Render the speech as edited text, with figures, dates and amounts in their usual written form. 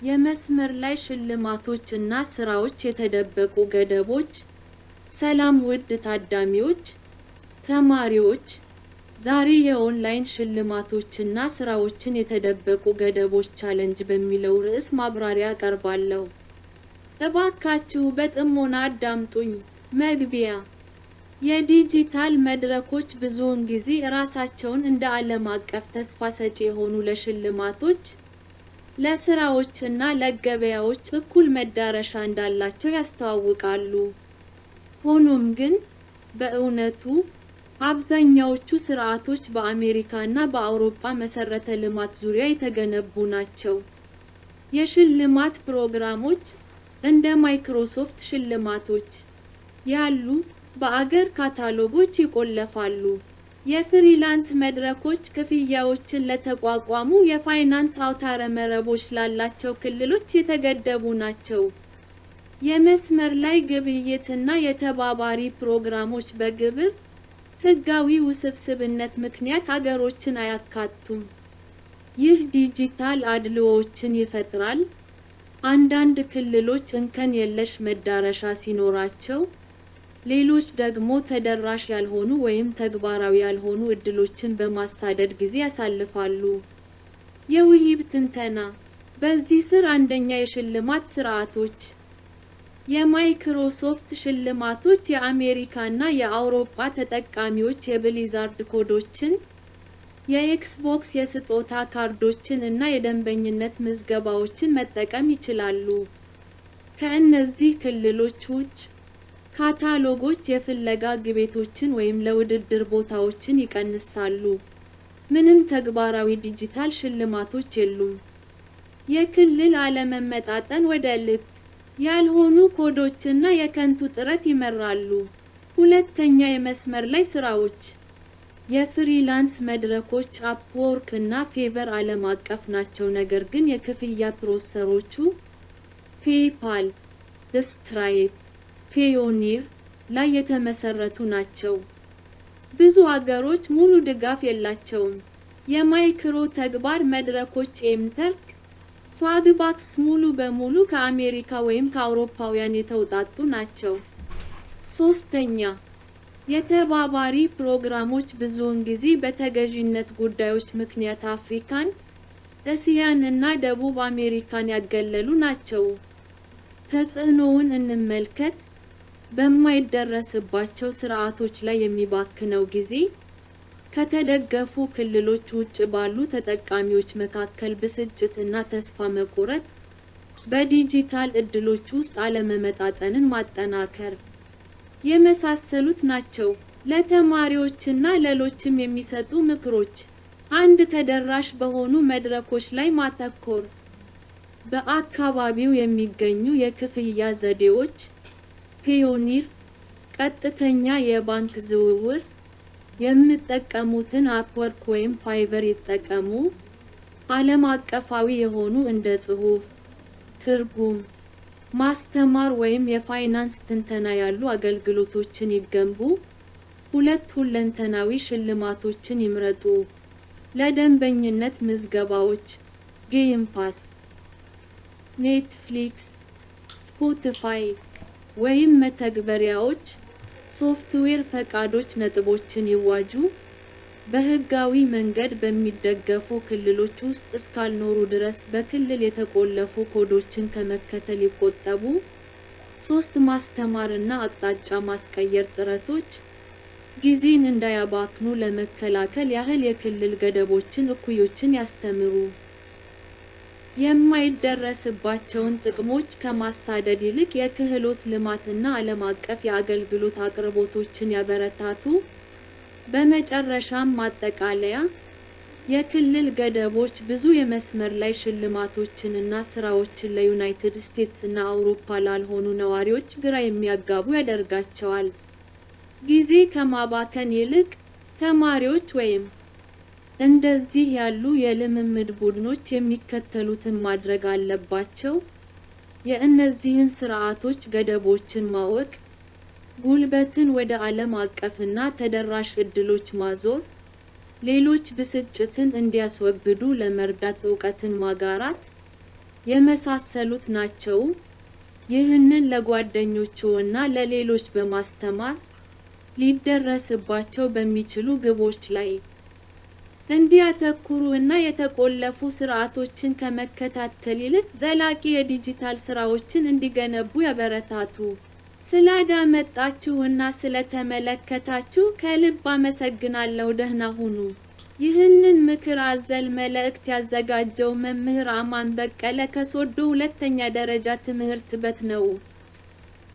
የመስመር ላይ ሽልማቶች እና ስራዎች የተደበቁ ገደቦች። ሰላም ውድ ታዳሚዎች፣ ተማሪዎች፣ ዛሬ የኦንላይን ሽልማቶችና ስራዎችን የተደበቁ ገደቦች challenge በሚለው ርዕስ ማብራሪያ አቀርባለሁ። እባካችሁ በጥሞና አዳምጡኝ። መግቢያ። የዲጂታል መድረኮች ብዙውን ጊዜ ራሳቸውን እንደ ዓለም አቀፍ ተስፋ ሰጪ የሆኑ ለሽልማቶች፣ ለስራዎች እና ለገበያዎች እኩል መዳረሻ እንዳላቸው ያስተዋውቃሉ። ሆኖም ግን፣ በእውነቱ፣ አብዛኛዎቹ ስርዓቶች በአሜሪካ እና በአውሮፓ መሠረተ ልማት ዙሪያ የተገነቡ ናቸው። የሽልማት ፕሮግራሞች፣ እንደ ማይክሮሶፍት ሽልማቶች ያሉ፣ በአገር ካታሎጎች ይቆለፋሉ። የ freelance መድረኮች ክፍያዎችን ለተቋቋሙ የፋይናንስ አውታረ መረቦች ላላቸው ክልሎች የተገደቡ ናቸው። የመስመር ላይ ግብይትና የተባባሪ ፕሮግራሞች በግብር ሕጋዊ ውስብስብነት ምክንያት አገሮችን አያካቱም። ይህ ዲጂታል አድልዎዎችን ይፈጥራል። አንዳንድ ክልሎች እንከን የለሽ መዳረሻ ሲኖራቸው፣ ሌሎች ደግሞ ተደራሽ ያልሆኑ ወይም ተግባራዊ ያልሆኑ ዕድሎችን በማሳደድ ጊዜ ያሳልፋሉ። የውሂብ ትንተና። በዚህ ስር አንደኛ የሽልማት ስርዓቶች። የማይክሮሶፍት ሽልማቶች የአሜሪካና የአውሮፓ ተጠቃሚዎች የብሊዛርድ ኮዶችን፣ የኤክስቦክስ የስጦታ ካርዶችን እና የደንበኝነት ምዝገባዎችን መጠቀም ይችላሉ። ከእነዚህ ክልሎች ውጭ፣ ካታሎጎች የፍለጋ ግቤቶችን ወይም ለውድድር ቦታዎችን ይቀንሳሉ። ምንም ተግባራዊ ዲጂታል ሽልማቶች የሉም። የክልል አለመመጣጠን ወደ ልክ ያልሆኑ ኮዶችና የከንቱ ጥረት ይመራሉ። ሁለተኛ የመስመር ላይ ስራዎች። የ freelance መድረኮች Upwork እና Fiverr ዓለም አቀፍ ናቸው፣ ነገር ግን የክፍያ processor ኦቹ PayPal፣ Stripe፣ Payoneer ላይ የተመሰረቱ ናቸው። ብዙ አገሮች ሙሉ ድጋፍ የላቸውም። የማይክሮ ተግባር መድረኮች MTurk፣ Swagbucks ሙሉ በሙሉ ከአሜሪካ ወይም ከአውሮፓውያን የተውጣጡ ናቸው። ሶስተኛ፣ የተባባሪ ፕሮግራሞች ብዙውን ጊዜ በተገዢነት ጉዳዮች ምክንያት አፍሪካን፣ እስያን እና ደቡብ አሜሪካን ያገለሉ ናቸው። ተጽዕኖውን እንመልከት። በማይደረስባቸው ስርዓቶች ላይ የሚባክነው ጊዜ፣ ከተደገፉ ክልሎች ውጭ ባሉ ተጠቃሚዎች መካከል ብስጭት እና ተስፋ መቁረጥ፣ በዲጂታል ዕድሎች ውስጥ አለመመጣጠንን ማጠናከር የመሳሰሉት ናቸው። ለተማሪዎችና ሌሎችም የሚሰጡ ምክሮች። አንድ ተደራሽ በሆኑ መድረኮች ላይ ማተኮር። በአካባቢው የሚገኙ የክፍያ ዘዴዎች፣ Payoneer፣ ቀጥተኛ የባንክ ዝውውር፣ የሚጠቀሙትን Upwork ወይም Fiverr ይጠቀሙ። ዓለም አቀፋዊ የሆኑ እንደ ጽሑፍ፣ ትርጉም፣ ማስተማር ወይም የፋይናንስ ትንተና ያሉ አገልግሎቶችን ይገንቡ። ሁለት ሁለንተናዊ ሽልማቶችን ይምረጡ። ለደንበኝነት ምዝገባዎች፣ Game Pass፣ Netflix፣ Spotify ወይም መተግበሪያዎች፣ ሶፍትዌር ፈቃዶች ነጥቦችን ይዋጁ። በሕጋዊ መንገድ በሚደገፉ ክልሎች ውስጥ እስካልኖሩ ድረስ በክልል የተቆለፉ ኮዶችን ከመከተል ይቆጠቡ። ሶስት ማስተማርና አቅጣጫ ማስቀየር ጥረቶች፣ ጊዜን እንዳያባክኑ ለመከላከል ያህል የክልል ገደቦችን እኩዮችን ያስተምሩ። የማይደረስባቸውን ጥቅሞች ከማሳደድ ይልቅ የክህሎት ልማትና ዓለም አቀፍ የአገልግሎት አቅርቦቶችን ያበረታቱ። በመጨረሻም ማጠቃለያ፣ የክልል ገደቦች ብዙ የመስመር ላይ ሽልማቶችንና ስራዎችን ለዩናይትድ ስቴትስ እና አውሮፓ ላልሆኑ ነዋሪዎች ግራ የሚያጋቡ ያደርጋቸዋል። ጊዜ ከማባከን ይልቅ፣ ተማሪዎች ወይም እንደዚህ ያሉ የልምምድ ቡድኖች የሚከተሉትን ማድረግ አለባቸው። የእነዚህን ስርዓቶች ገደቦችን ማወቅ፣ ጉልበትን ወደ ዓለም አቀፍና ተደራሽ ዕድሎች ማዞር፣ ሌሎች ብስጭትን እንዲያስወግዱ ለመርዳት እውቀትን ማጋራት፣ የመሳሰሉት ናቸው። ይህንን ለጓደኞችዎ እና ለሌሎች በማስተማር፣ ሊደረስባቸው በሚችሉ ግቦች ላይ እንዲያተኩሩ እና የተቆለፉ ስርዓቶችን ከመከታተል ይልቅ ዘላቂ የዲጂታል ስራዎችን እንዲገነቡ ያበረታቱ። ስላዳመጣችሁ እና ስለተመለከታችሁ ከልብ አመሰግናለሁ። ደህና ሁኑ። ይህንን ምክር አዘል መልእክት ያዘጋጀው መምህር አማን በቀለ ከሶዶ ሁለተኛ ደረጃ ትምህርት ቤት ነው።